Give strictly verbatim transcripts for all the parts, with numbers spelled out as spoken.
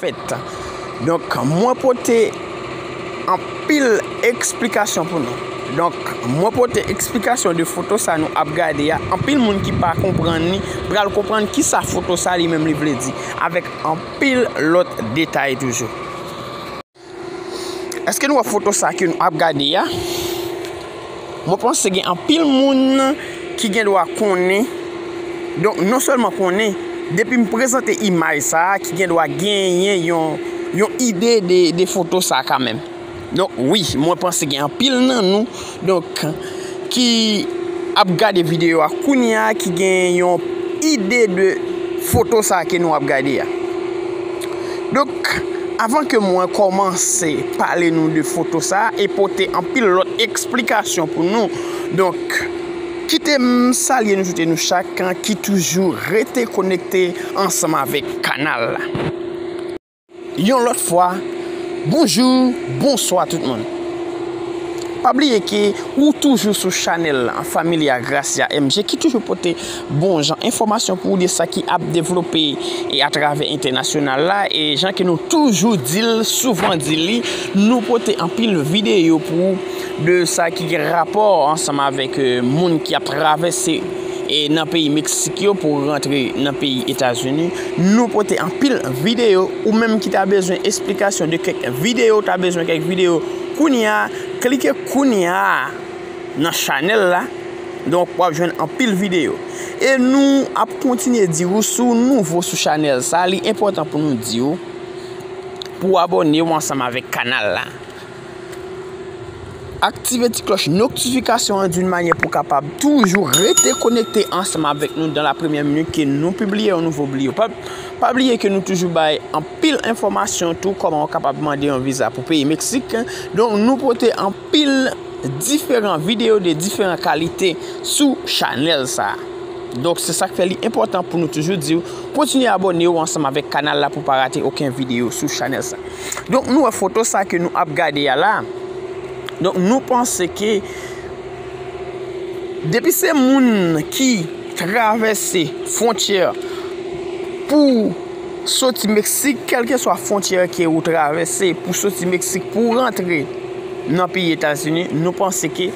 fèt. Donk, mwen pote anpil eksplikasyon pou nou. Donk, mwen pote eksplikasyon de foto sa nou ap gade a. Anpil moun ki pa konprann li pral konprann kisa foto sa li menm li vle di, avèk anpil lòt detay toujou. Èske nou wè foto sa ke nou ap gade a? Mwen panse gen anpil moun ki gen dwa konnen. Donk, non sèlman konnen, depi m prezante imaj sa a, ki gen dwa genyen yon, yon ide de, de foto sa a kanmenm. Donk, wi, mwen panse gen anpil nan nou, donk, ki ap gade videyo a kounye a, ki gen yon ide de foto sa a ke nou ap gade a. Donk, avan ke mwen kòmanse pale nou de foto sa a e pote anpil lòt eksplikasyon pou nou, donk, kite m salye nou tout e nou chak ki toujou rete konekte ansanm avèk kanal la. Yon lòt fwa, bonjou, bonswa tout moun. Pa bliye ke ou toujou sou chanèl Familia Gracia M G ki toujou pote bon jan enfòmasyon pou ou de sa ki ap devlope e atravè entènasyonal la. E jan ke nou toujou di l, souvan di li, nou pote anpil videyo pou ou de sa ki gen rapò ansanm avèk, e, moun ki ap travèse e nan peyi Meksik yo pou rantre nan peyi Etazini. Nou pote anpil videyo. Ou menm ki ta bezwen esplikasyon de kèk videyo, ta bezwen kèk videyo kounye a, klike kounye a nan chanèl la. Donk, w ap jwenn anpil videyo. E nou ap kontinye di w, si w nouvo sou chanèl sa, li enpòtan pou nou di w pou w abòne w ansanm avèk kanal la. Aktive ti klòch notifikasyon an d'une manière pou w kapab toujou rete konekte ansanm avèk nou dans la première minute ke nou pibliye yon nouvo videyo. Pa, pa bliye ke nou toujou bay anpil enfòmasyon tou, kòman w kapab mande yon viza pou peyi Meksik. Donk, nou pote anpil diferan videyo de diferan kalite sou chanèl sa a. Donk, se sa k fè li enpòtan pou nou toujou di w, kontinye abòne w ansanm avèk kanal la pou w pa rate okenn videyo sou chanèl sa. Donk, nou wè foto sa ke nou ap gade a la. Donk, nou panse ke depi se moun ki travèse fwontyè pou soti Meksik, kèlkeswa fwontyè ke ou travèse pou soti Meksik pou rantre nan peyi Etazini, nou panse ke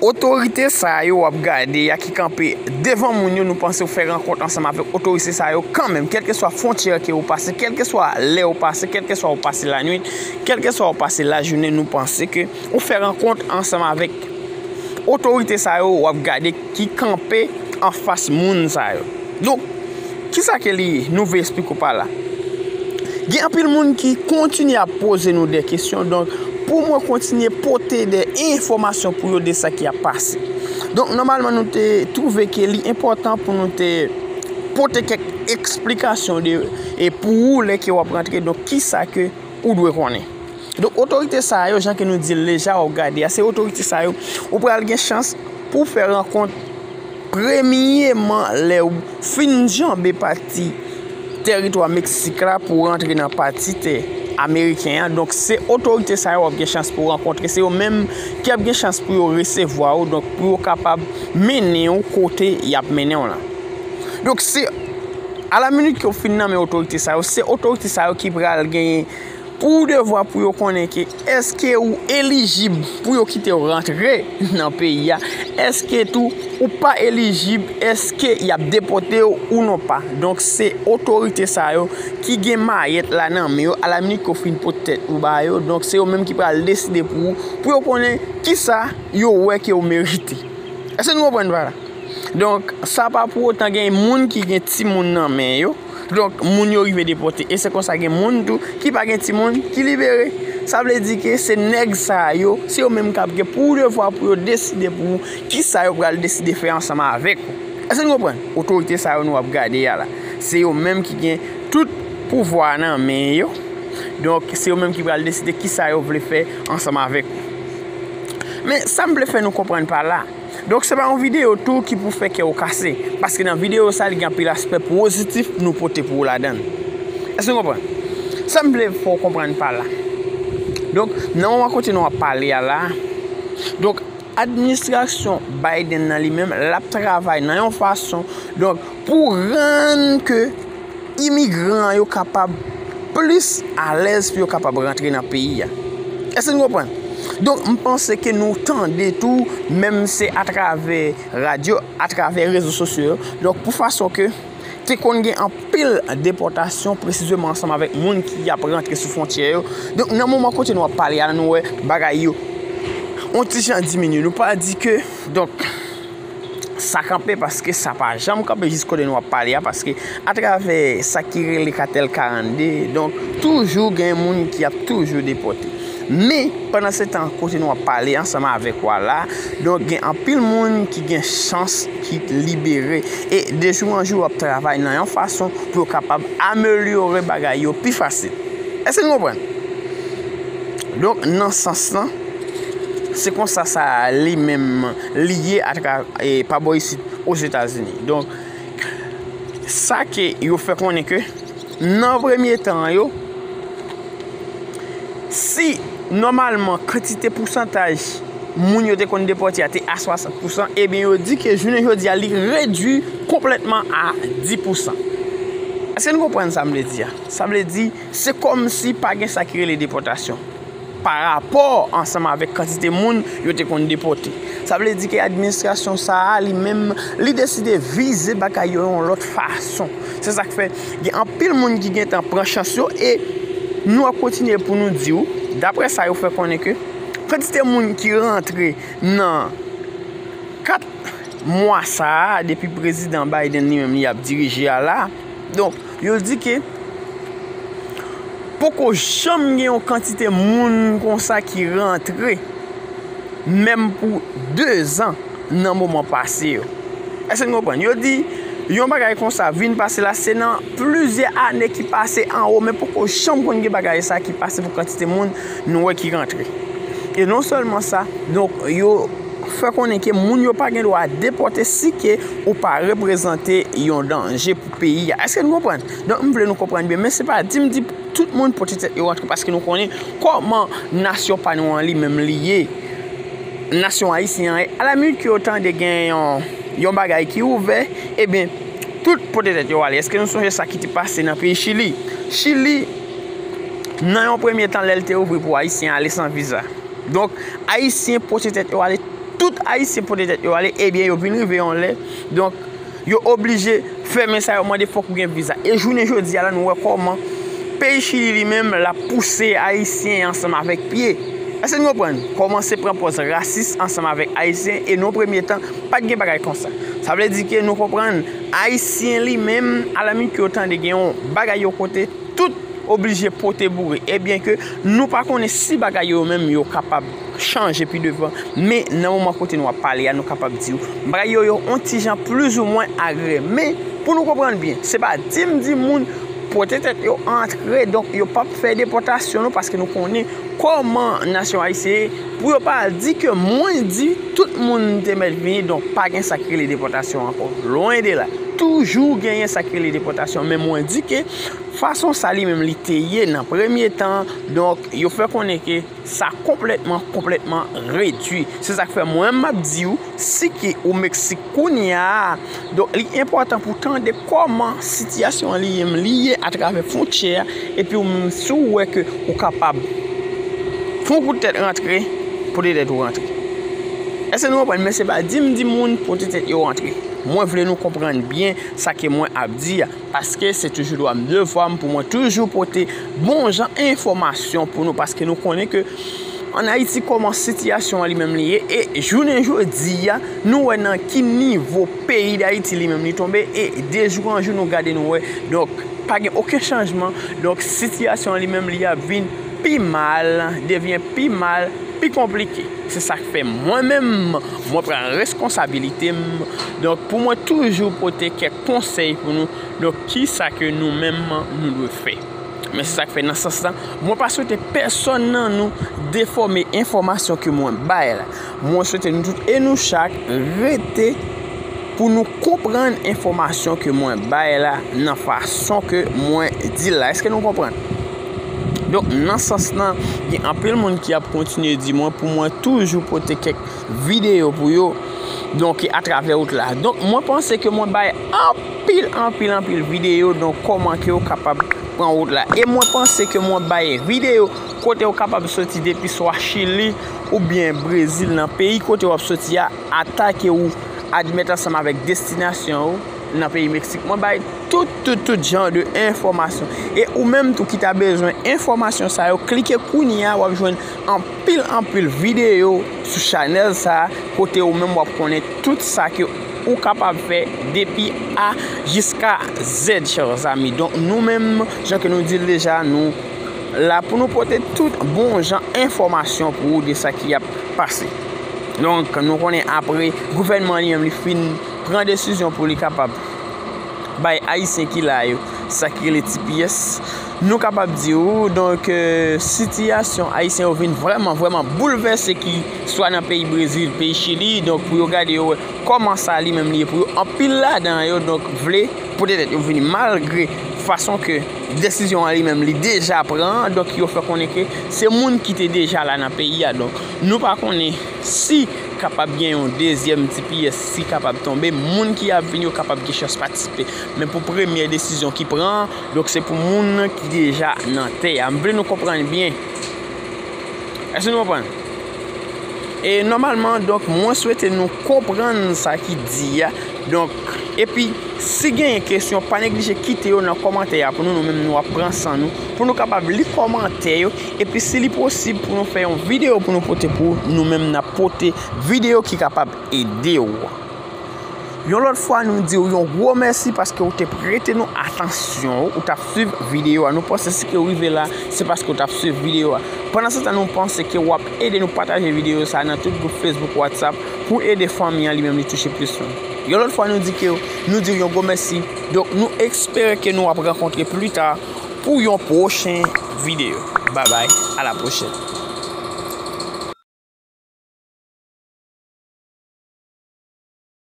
otorite sa yo w ap gade a ki kanpe devan moun yo, nou panse ou fè rankont ansanm avèk otorite sa yo kanmenm, kèlkeswa fwontyè ke ou pase, kèlkeswa lè ou pase, kèlkeswa ou pase lanwit, kèlkeswa ou pase lajounen, nou panse ke ou fè rankont ansanm avèk otorite sa yo w ap gade ki kanpe anfas moun sa yo. Donk, kisa ke li ye? Nou vle esplike w pa la. Gen anpil moun ki kontinye ap poze nou de kesyon, donk, pou mwen kontinye pote de enfòmasyon pou yo de sa ki ap pase. Donk, nòmalman, nou te twouve ke li enpòtan pou nou te pote kèk eksplikasyon de, e pou ou, lè ke w ap rantre, donk, kisa ke ou dwe konnen. Donk, otorite sa yo, jan ke nou di l deja, w ap gade a, se otorite sa yo, ou pral gen chans pou w fè rankont premyèman lè w fin janbe pati tèritwa Meksik la pou w rantre nan pati tè ameriken an. Donk, se otorite sa yo w ap gen chans pou w rankontre. Se yo menm ki ap gen chans pou yo resevwa w, donk, pou yo kapab mennen w kote y ap mennen w lan. Donk, se alaminit ke w fin nan men otorite sa yo, se otorite sa yo ki pral genyen pou devwa pou yo konnen ke èske ou elijib pou yo kite w rantre nan peyi a, èske tou ou pa elijib, èske y ap depòte w ou non pa. Donk, se otorite sa yo ki gen mayèt la nan men yo, alaminit ke w fin pote tèt ou ba yo. Donk, se yo menm ki pral deside pou ou, pou yo konnen kisa yo wè ke w merite. Èske nou konprann pa la? Donk, sa pa pou otan gen moun ki gen timoun nan men yo. Donk, moun yo rive depòte. E se konsa gen moun tou ki pa gen timoun ki libere. Sa vle di ke se nèg sa yo, se yo menm k ap gen pou devwa pou yo deside pou ou kisa yo pral deside fè ansanm avèk ou. Èske nou konprann? Otorite sa yo nou ap gade a la, se yo menm ki gen tout pouvwa nan men yo. Donk, se yo menm ki pral deside kisa yo vle fè ansanm avèk ou. Men, sa m vle fè nou konprann pa la, donk, se pa yon videyo tou ki pou fè kè w kase, paske nan videyo sa, li gen anpil aspè pozitif nou pote pou w ladan l. Èske w konprann? Sa m vle fè w konprann pa la. Donk, nan moman kote nou ap pale a la, donk, administrasyon Biden nan li menm, l ap travay nan yon fason, donk, pou rann ke imigran yo kapab plis alèz pou yo kapab rantre nan peyi a. Èske nou konprann? Donk, m panse ke nou tande tou, menm se atravè radyo, atravè rezo sosyo yo. Donk, pou fason ke te konn gen anpil depòtasyon, presizeman ansanm avèk moun ki ap rantre sou fwontyè yo. Donk, nan moman kote nou ap pale a, nou wè bagay yo on ti jan diminye. Nou pa di ke, donk, sa kanpe, paske sa pa janm kanpe jis kote nou ap pale a, paske atravè sa ki rele katèl karannde, donk, toujou gen moun ki ap toujou depòte. Men, pandan se tan, kote nou ap pale ansanm avèk ou a la, donk, gen anpil moun ki gen chans ki libere. E de jou an jou, ap travay nan yon fason pou yo kapab amelyore bagay yo pi fasil. Èske nou konprann? Donk, nan sans lan, se konsa sa li menm li ye atra-, e, pa bò isit Ozetazini. Donk, sa ke yo fè konnen ke nan premye tan yo, si nòmalman kantite pousantaj moun yo te konn depòte a te a swasant pousan, ebyen yo di ke jounen jodi a li redui konplètman a dis pousan. Èske nou konprann sa m vle di a? Sa vle di, se kòmsi pa gen sa ki rele depòtasyon parapò ansanm avèk kantite moun yo te konn depòte. Sa vle di ke administrasyon sa a, li menm, li deside vize bagay yo yon lòt fason. Se sa k fè, gen anpil moun ki gentan pran chans yo, e nou ap kontinye pou nou di w, daprè sa yo fè konnen ke kantite moun ki rantre nan kat mwa sa a, depi prezidan Biden li menm li ap dirije a la, donk, yo di ke poko janm gen yon kantite moun konsa ki rantre, menm pou dezan nan moman pase yo. Èske nou konprann? Yo di, yon bagay konsa vin pase la, se nan plizyè ane ki pase anwo, men poko janm konn gen bagay sa ki pase pou kantite moun nou wè ki rantre. E non sèlman sa, donk, yo fè konnen ke moun yo pa gen dwa depòte si ke ou pa reprezante yon danje pou peyi a. Èske nou konprann? Donk, m vle nou konprann byen, men se pa di m di tout moun pote tèt yo rantre, paske nou konnen kòman nasyon pa nou an li menm li ye. Nasyon ayisyen an, alaminit ke yo tande gen yon, yon bagay ki ouvè, ebyen, tout pote tèt yo ale. Èske nou sonje sa ki te pase nan peyi Chili? Chili, nan yon premye tan, lè l te ouvri pou Ayisyen ale san viza. Donk, Ayisyen pote tèt yo ale, tout Ayisyen pote tèt yo ale, ebyen, yo vin rive yon lè. Donk, yo oblije fèmen sa, yo mande fòk ou gen viza. E jounen jodi a la, nou wè kòman peyi Chili li menm l ap pouse Ayisyen ansanm avèk pye. Èske nou konprann? Kòmanse pran pòz rasis ansanm avèk Ayisyen, e nan premye tan, pa t gen bagay konsa. Sa vle di ke nou konprann, Ayisyen li menm, alaminit ke yo tande gen yon bagay yo pote, tout oblije pote boure. Ebyen ke nou pa konnen si bagay yo menm yo kapab chanje pi devan, men nan moman kote nou ap pale a, nou kapab di w, bagay yo yo on ti jan plizoumwen agre. Men, pou nou konprann byen, se pa di m di moun pote tèt yo antre, donk yo p ap fè depòtasyon non, paske nou konnen kòman nasyon ayisyen ye, pou yo pa di ke mwen di tout moun te mèt vini, donk pa gen sa k rele depòtasyon ankò. Lwen de la. Toujou genyen sa k rele depòtasyon, men mwen di ke fason sa li menm li te ye nan premye tan, donk, yo fè konnen ke sa konplètman, konplètman redui. Se sa k fè mwen menm m ap di w, si ke ou Meksik kounye a, donk, li enpòtan pou tande kòman sitiyasyon an li menm li ye atravè fwontyè a, epi ou menm si w wè ke ou kapab fè yon kout tèt rantre, pote tèt ou rantre. Èske nou konprann? Men se pa di m di moun pote tèt yo rantre. Mwen vle nou konprann byen sa ke mwen ap di a, paske se toujou dwa m, devwa m pou mwen toujou pote bon jan enfòmasyon pou nou, paske nou konnen ke ann Ayiti kòman sitiyasyon an li menm li ye, e jounen jodi a, nou wè nan ki nivo peyi Dayiti li menm li tonbe, e de jou an jou nou gade nou wè. Donk, pa gen okenn chanjman. Donk, sitiyasyon an li menm li ap vin pi mal, devyen pi mal, pi konplike. Se sa k fè mwen menm, mwen pran responsabilite m. Donk, pou mwen toujou pote kèk konsèy pou nou. Donk, kisa ke nou menm nou dwe fè? Men se sa k fè nan sans lan, mwen pa swete pèsonn nan nou defòme enfòmasyon ke mwen bay la. Mwen swete nou tout e nou chak rete pou nou konprann enfòmasyon ke mwen bay la nan fason ke mwen di l la. Èske nou konprann? Donk, nan sans lan, gen anpil moun ki ap kontinye di mwen pou mwen toujou pote kèk videyo pou yo, donk, atravè wout la. Donk, mwen panse ke mwen bay anpil, anpil, anpil videyo, donk, kòman ke yo kapab pran wout la. E mwen panse ke mwen bay videyo kote ou kapab soti depi swa Chili oubyen Brezil, nan peyi kote w ap soti a, ata ke ou admèt ansanm avèk destinasyon ou nan peyi Meksik. Mwen bay tout, tout, tout jan de enfòmasyon. E ou menm tou ki ta bezwen enfòmasyon sa yo, klike kounye a, w ap jwenn anpil, anpil videyo sou chanèl sa a, kote ou menm w ap konnen tout sa ke ou kapab fè depi A jiska Z, chers amis. Donk, nou menm, jan ke nou di l deja, nou la pou nou pote tout bon jan enfòmasyon pou ou de sa ki ap pase. Donk, nou konnen apre gouvènman li menm li fin pran desizyon pou li kapab bay Ayisyen ki la yo sa ki rele T P S, nou kapab di w, donk, euh, sitiyasyon Ayisyen yo vin vrèman, vrèman boulvèse, ki swa nan peyi Brezil, peyi Chili, donk, pou yo gade yo wè kòman sa li menm li ye pou yo. Anpil ladan yo, donk, vle pote tèt yo vini malgre fason ke desizyon an li menm li deja pran, donk, yo fè konnen ke se moun ki te deja la nan peyi a. Donk, nou pa konnen si kapab gen yon dezyèm T P S, si kapab tonbe, moun ki ap vin yo kapab gen chans patisipe. Men pou premyè desizyon ki pran, donk, se pou moun ki deja nan tè a. M vle nou konprann byen. Èske nou konprann? E nòmalman, donk, mwen swete nou konprann sa ki di a. Donk, epi, si genyen kesyon, pa neglije kite yo nan kòmantè a pou nou, nou menm nou ap pran san nou, pou nou kapab li kòmantè yo. Epi, si li posib pou nou fè yon videyo pou nou pote pou nou menm, n ap pote videyo ki kapab ede w. Yon lòt fwa, nou di w yon gwo mèsi paske w te prete nou atansyon, ou t ap swiv videyo a. Nou panse si ke w rive la, se paske w t ap swiv videyo a. Pandansetan, nou panse ke w ap ede nou pataje videyo sa a nan tout gwoup Facebook, WhatsApp, pou ede fanmi an li menm li touche plis moun. Yon lòt fwa, nou di ke, nou di w yon gwo mèsi. Donk, nou espere ke nou ap rankontre pli ta pou yon pwochen videyo. Babay, a la pwochèn.